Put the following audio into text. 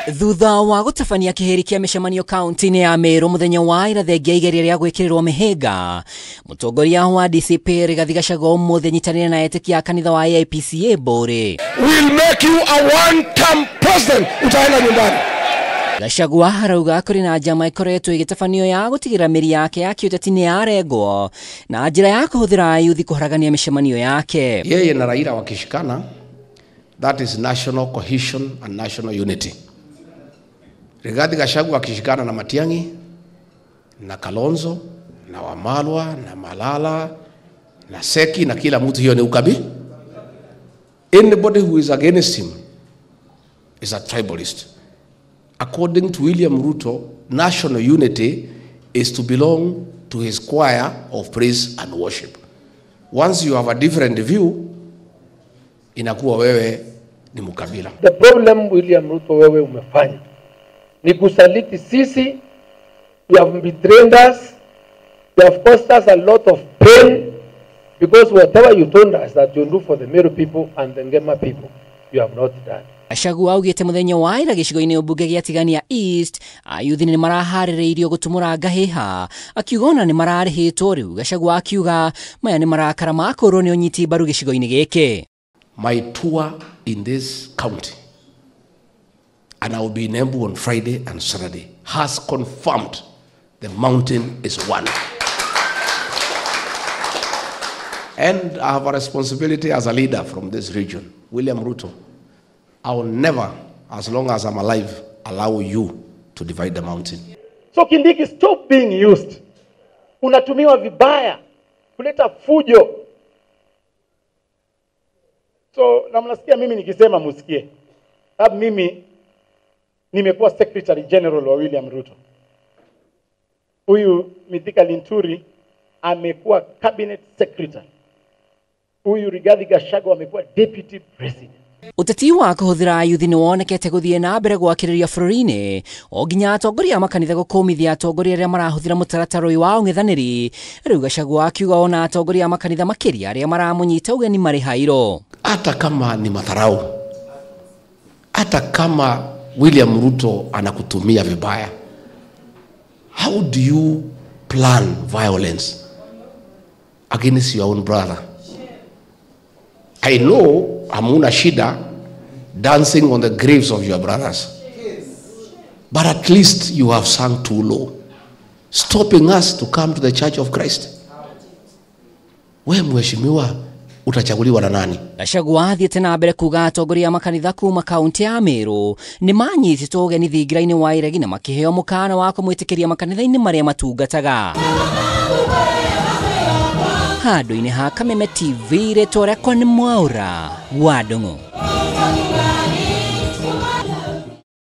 Thutha wa gũtabania kĩhĩri kĩa mĩcemanio kaunti-inĩ ya Meru mũthenya wa ira thengia igeria rĩa gwĩkĩrĩrwo mĩhĩnga, mũtongoria wa DCP Rigathi Gachagua ũmũthĩ anyitanĩire na etĩkia a kanitha wa AIPCA Mbũrĩ. We'll make you a one-term president, utaenda nyumbani. Gachagua arauga kũrĩ na njama ĩkoretwo ĩgĩtabanio ya gũtigĩrĩra mĩri yake ya kĩũteti nĩ yarengwo na njĩra ya kũhũthĩra ayuthi kũharagania mĩcemanio yake. Yeye na Raila wakishikana, that is national cohesion and national unity. Rigathi Gachagua akishikana na Matiang'i na Kalonzo na Wamalwa na Malala na Seki na kila mtu, hiyo ni ukabi. Anybody who is against him is a tribalist. According to William Ruto, national unity is to belong to his choir of praise and worship. Once you have a different view, inakuwa wewe ni mkabila. The problem William Ruto wewe umefanya ni kusaliti sisi. You have betrayed us. You have caused us a lot of pain, because whatever you told us that you do for the Meru people and the Ngema people, you have not done. Gachagua augĩte mũthenya wa ira gĩcigo-inĩ mbunge gĩa Tigania East ayuthi nĩ maraharĩrĩirio gũtumũra ngahĩha, akiuga ona nĩ mararĩhĩtwo rĩu. Gachagua akiuga maya nĩ marakara ma kũrwo nĩ ũnyiti mbaru gĩcigo-inĩ gĩkĩ. My tour in this county, and I will be in Embu on Friday and Saturday, has confirmed the mountain is one. And I have a responsibility as a leader from this region, William Ruto. I will never, as long as I'm alive, allow you to divide the mountain. So Kindiki, stop being used. Unatumiwa vibaya kuleta fujo. So na mnasikia mimi nikisema musikie. Sababu mimi nimekuwa Secretary General wa William Ruto. Huyu Mithika Linturi amekuwa Cabinet Secretary. Huyu Rigathi Gachagua amekuwa Deputy President. Ũteti wa kũhũthĩra ayuthi nĩ wonekete gũthiĩ na mbere gwakĩrĩria bũrũri-inĩ o nginya atongoria a makanitha gũkũmithia atongoria arĩa marahũthĩra mũtaratara ũyũ wa ũng'ethanĩri. Rĩu Gachagua akiuga ona atongoria a makanitha makĩria arĩa maramũnyita ũgeni marĩ hairo. Hata kama ni madharau, hata kama William Ruto anakutumia vibaya, how do you plan violence against your own brother? I know hamuna shida dancing on the graves of your brothers, but at least you have sunk too low, stopping us to come to the Church of Christ. We mheshimiwa, utachaguliwa na nani? Gachagua athiĩte na mbere kuga atongoria a makanitha kuma kaunti ya Meru nĩ manyitĩtwo ũgeni thingira-inĩ wa iregi na makĩheo mũkana wa kũmwĩtĩkĩria makanitha-inĩ marĩa matungataga. Handũ-inĩ ha Kameme TV, rĩtwa rĩakwa nĩ Mwaura wa Ndung'u.